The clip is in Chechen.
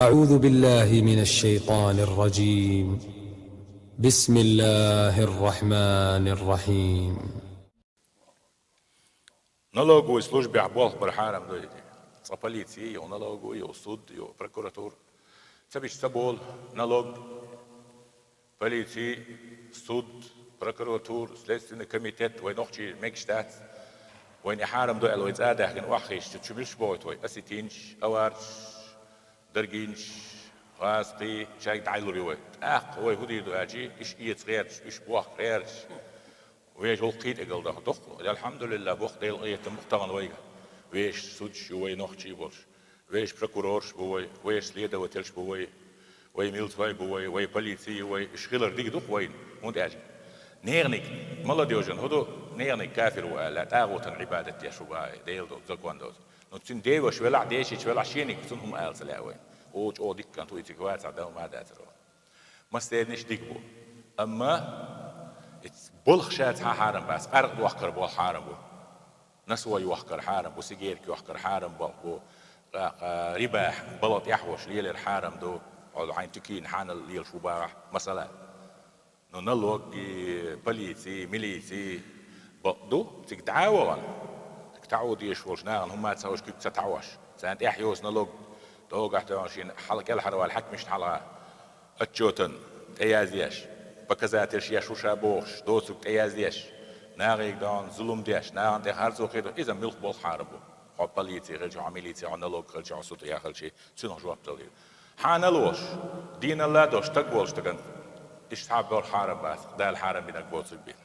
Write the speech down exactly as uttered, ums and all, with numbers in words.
أعوذ بالله من الشيطان الرجيم. بسم الله الرحمن الرحيم. Налоговый службе болх бар хьарам ду иза. Цкъа полици, я налоговый, я суд, я прокуратура. Ца бича ца болу налог, полици, суд, прокуратура, следственный комитет, вай нохчий мегаш дац. Вайна и хьарам ду аьлла, вай цӀа а даьхкина охьахийташ, чу милш бохуьйту вай? Осетинаш, аварцаш, даргинаш, гӀазкхий, шайга дӀалур ю вай. ТӀаккха вай хӀун дийр ду аьлчи, иш эца гӀерташ, иш бохка гӀерташ. Вешан гӀуллакхий тӀе галдахь дохку. Алхьамдулиллахь, боху Делан къинхетам бу тахана вайга. Вешан судаш ю вай нохчий болуш. Вешан прокурораш бу вай, вешан следователаш бу вай, вай милцой бу вай, вай полици ю вай. Иш хилар дика ду-кх вайна. ХӀунда аьлча неханиг, молодёжь, хӀун ду, неханиг кафир ву аьлла, тӀагӀутан Ӏибадат деш ву бахьа, Делан доцу закон доцу. Ну, цуьнан деваш велахь, дешича велахь, шениг цунна хӀума ала ца лаьа вайна. О, чӀогӀа дика кӀант ву, и цига вацахь, Далла ма дацара ваха. Массеран иштта дика бу. Амма и болх ша цхьа хьарам бац, къаркъа дохкар болх хьарам бу. Насо йохкар хьарам бу, сигарка йохкар хьарам болх бу. Къа-, къа-, риба, балха тӀехь а волуш лелар хьарам ду. Хьо хьайн туькина хьанал лелаш ву бахахь, масала. Ну, налоги, полици, милици бакъ ду, цига дӀа а вахана, цига таӀо дезаш волчу нахана хӀума ца хууш, куьг ца таӀош, царна тӀехь йоцу налог догахь тоьхна, шена хьала кӀелхьарвала хьаькамашна хьалха отчётан тӀеяздеш, показательш еш ву ша бохуш, доцург тӀеяздеш, нахе догӀна зулам деш, нахана тӀе харцо кхетар, иза муьлхха болх хьарам бу. Хьо полици хилча, хьо милици, хьо налог хилча, хьо суд яхилчи, цунах жоп далийла. Хьанал волуш, дийналла а долуш стаг волчу стагана иштта цхьа болх хьарам бац, Дала хьарам бинарг боцург бен.